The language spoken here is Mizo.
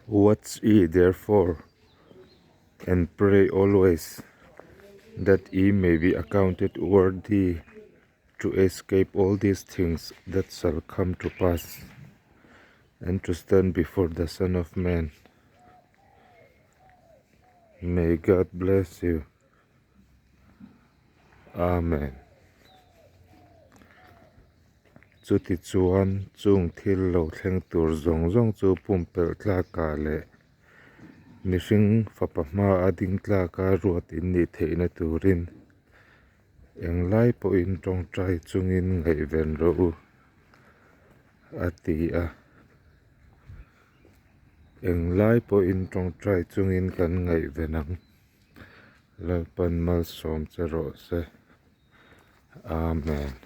Watch ye therefore, and pray always, that ye may be accounted worthy to escape all these things that shall come to pass, and to stand before the Son of Man. May God bless you. Amen. Chutichuan, chung thil lo thleng tur zawng zawng chu pumpelh tlakah leh mihring fapa hmaa ding tlaka ruat in nih theihna turin englai pawhin tawngtai chungin ngaihven rawh u, a ti a. Englai pawhin tawngtai chungin kan ngaihven ang. Lalpan malsawm che rawh se. Amen.